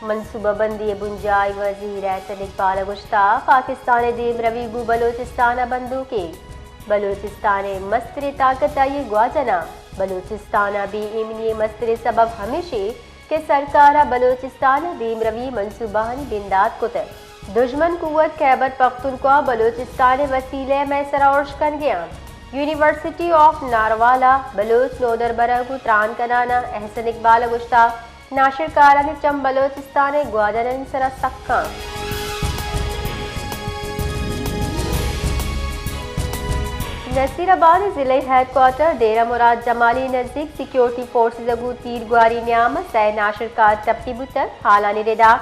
منصوبہ بندی ءِ بنجاہی وزیر احسن اقبال ءَ گوشتگ، پاکستان ءِ دیمروی گوں بلوچستان ءَ بندوکے، بلوچستان ءِ مستریں طاقت آئی ءِ گواجن ءَ، بلوچستان ءِ بے ایمنی ءِ مستریں سبب ہمیش اِنت کہ سرکار ءَ بلوچستان ءِ دیمروی ءِ منصوبہانی بندات کتگ۔ دژمن قوت خیبر پختونخوا بلوچستان ءِ وسیلہ ءَ مئے سرا ارش کنگ ءَ اَنت۔ یونیورسٹی آف ناروالا بلوچ نودربراں گوں تران کنان ءَ احسن اقبال ءَ گوشتگ، ناشرکارانی چم بلوچستان ءِ گواجنانی سرا سک اَنت۔ نصیر آباد ضلعی ہیڈ کوارٹر ڈیرہ مراد جمالی نزدیک سیکیورٹی فورسز ءَ گوں تیر گواری نیام ءَ سئے ناشرکار ٹپی بوتگ۔ حالانی ردا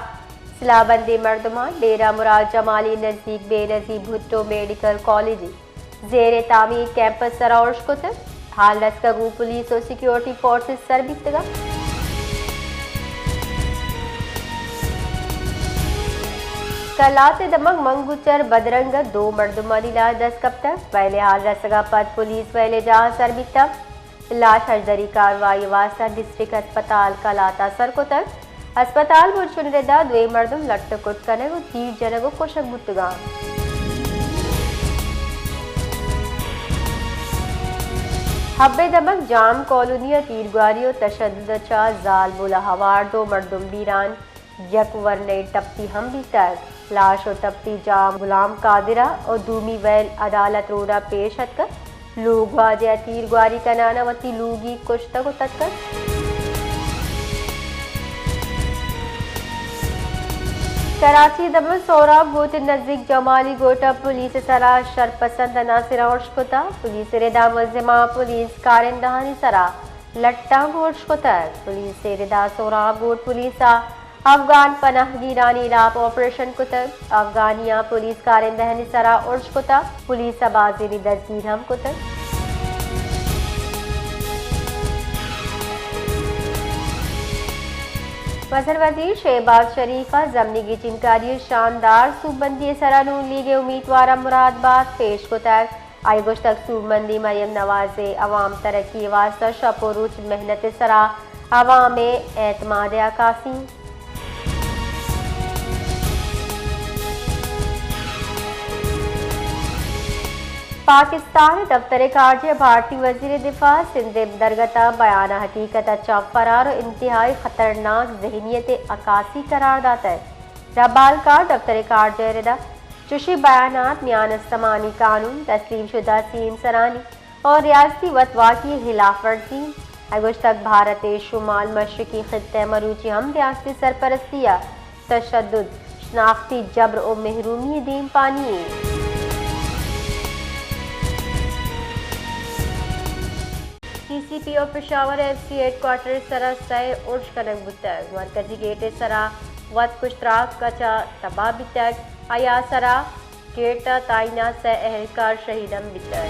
سلاہ بندیں مردماں ڈیرہ مراد جمالی نزدیک بے نظیر بھٹو میڈیکل کالج زیر تعمیر کیمپس سرا ارش کتگ۔ حال رسگ ءَ گوں پولیس ءُ سیکیورٹی فورسز سر بیتگ اَنت۔ کلات ءِ دمگ منگوچر بدرنگ ءَ دو مردمانی لاش دست کپتگ۔ ویل ءِ حال رسگ ءَ پد پولیس ویل ءِ جاہ ءَ سر بیتگ۔ لاش ہژدری کاروائی ءِ واستہ ڈسٹرکٹ ہسپتال کلات ءَ سر کتگ۔ ہسپتال برجانی ردا دوئیں مردم لٹ ءُ کٹ کنگ ءُ تیر جنگ ءُ کشگ بوتگ اَنت۔ حب ءِ دمگ جام کالونی ءَ تیرگواری ءُ تشدد ءَ چہ زالبول ءَ ہوار دو مردم بیران، یک ورنائیں ٹپی ہم بیتگ۔ لاش ءُ ٹپی جام غلام قادر ءَ ءُ دومی ویل عدالت روڈ ءَ پیش اتکگ۔ لوگ واجہ ءَ تیر گواری کنان ءَ وتی لوگی کشتگ ءُ تتکگ۔ کراچی ءِ دمگ سہراب گوٹ ءِ نزیک جمالی گوٹ ءَ پولیس ءِ سرا شرپسند عناصراں ارش کتگ۔ پولیس ءِ ردا ملزماں پولیس کارندہانی سرا لٹاں گوں ارش کتگ۔ پولیس ءِ ردا سہراب گوٹ پولیس ءَ افغان پناہ گیرانی ہلاپ آپریشن کتگ۔ افغانیاں پولیس کارندہانی سرا ارش کتگ۔ پولیس ءَ بازینے دزگیر ہم کتگ۔ مزن وزیر شہباز شریف ءَ ضمنی گچینکاری ءِ شاندار سوبمندی ءِ سرا نون لیگ ءِ امیدواراں مراد بات پیش کتگ۔ آئی ءَ گوشتگ، سوبمندی مریم نواز ءِ عوام ترقی ءِ واستہ شپ ءُ روچ محنت ءِ سرا عوام ءِ اعتماد ءِ عکاسی۔ پاکستان ءِ دفتر خارجہ ءِ بھارتی وزیر دفاع سندیپ درگت ءَ بیان ءَ حقیقت ءَ چہ فرار ءُ انتہائی خطرناک ذہنیت ءِ عکاسی قرار داتگ۔ ربالکار دفتر خارجہ ءِ ردا چوشیں بیانات میان استمانی قانون، تسلیم شدہ سیمسرانی ءُ ریاستی وتواکی ءِ ہلاف ورزی۔ آئی ءَ گوشتگ، بھارت ءِ شمال مشرقی خطہ ءَ مروچی ہم ریاستی سرپرستی ءَ تشدد، شناختی جبر ءُ محرومی ءِ دیمپانی اِنت۔ سی سی پی ءُ Peshawar F C head quarter ءِ سرا سئے ارش کنگ بوتگ۔ مرکزی گیٹ ءِ سرا وت کشتراک ءَ چہ تباہ بیتگ۔ آئی ءِ سرا گیٹ ءَ تعینات سئے اہلکار شہید ہم بیتگ۔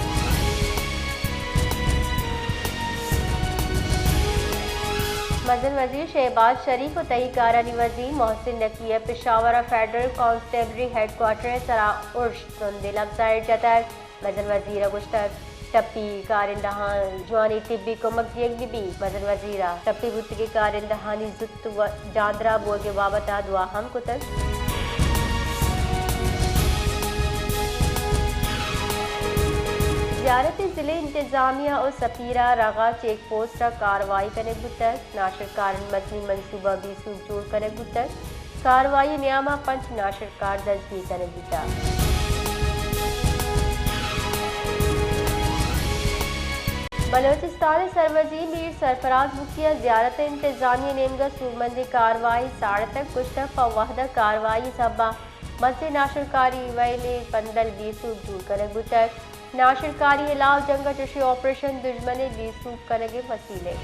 مزن وزیر شہباز شریف ءُ تہی کارانی وزیر محسن نقوی ءَ پشاور ءَ فیڈرل کانسٹیبلری ہیڈ کوارٹر ءِ سرا ارش ترندیں لبزاں ایر جتگ۔ مزن وزیر ءَ گوشتگ، ٹپی کارندہاں جوانیں طبی کمک دیگ بہ بیت۔ مزن وزیر ءَ ٹپی بوتگیں کارندہانی زوت ءُ جاندراہ بوگ ءِ بابت ءَ دعا ہم کتگ۔ زیارت ءِ ضلعی انتظامیہ ءُ سپیرہ رغا چیک پوسٹ ءَ کاروائی کنگ بوتگ۔ ناشرکاریں مزنیں منصوبہ بے سوب جوڑ کنگ بوتگ۔ کاروائی ءِ نیام ءَ پنچ ناشرکار دزگیر کنگ بوتگ۔ بلوچستان ءِ سروزیر میر سرفراز بگٹی ءَ زیارت ءِ انتظامیہ ءِ نیمگ ءَ سوبمندیں کاروائی ساڑتگ۔ گوشتگ، پہ وھد ءَ کاروائی ءِ سبب ءَ مزنیں ناشرکاری ویل ءِ پندل بے سوب جوڑ کنگ بوتگ۔ ناشرکاری ءِ ہلاپ جنگ ءَ چوشیں آپریشن دژمن ءِ بے سوب کنگ ءِ وسیلہ۔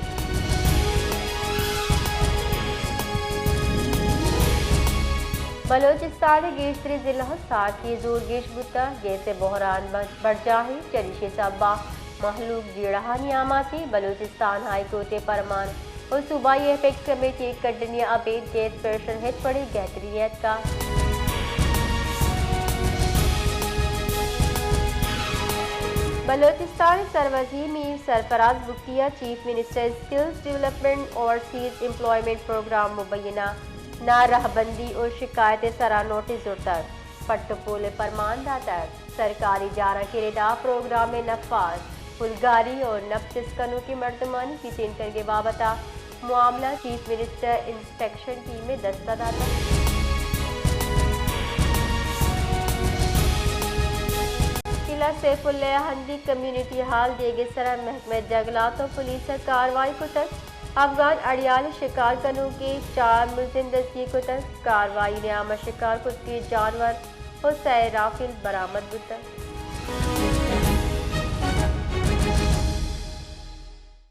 بلوچستان ءِ گیشتریں ضلعاں ساکی ءِ زور گیش بوتگ، گیس ءِ بحران برجاہ اِنت، چریشی ءِ سبب ءَ مہلوک جیڑہانی آماچ اِنت۔ بلوچستان ہائی کورٹ ءِ پرمان ءُ صوبائی ایپیکس کمیٹی ءِ کڈنی ءَ ابید گیس پریشر ہچ وڑیں گہتری نیتکگ۔ بلوچستان ءِ سروزیر میر سرفراز بگٹی ءَ chief minister skills development overseas employment programme مبینہ نا رہبندی و شکایت ء سرا نوٹس زرتگ، پٹ و پول ء پرمان داتگ، سرکاری جاراں کہ ردا پروگرام ء نفاذ، پلگاری و نپ چست کنوکیں مردمانی گچین کنگ ء بابت ء معاملہ چیف منسٹر انسپیکشن ٹیم ء دست ء داتگ۔ قلعہ سیف اللہ ء ہندی کمیونٹی ہال دیگ ء سرا محکمہ جنگلات و پولیس ء کاروائی کتگ۔ افغان اڑیال ء شکار کنوکیں چار ملزم دستگیر کتگ۔ کاروائی نیام ء شکار کتگیں جانور و سئے رافل برآمد بوتگ۔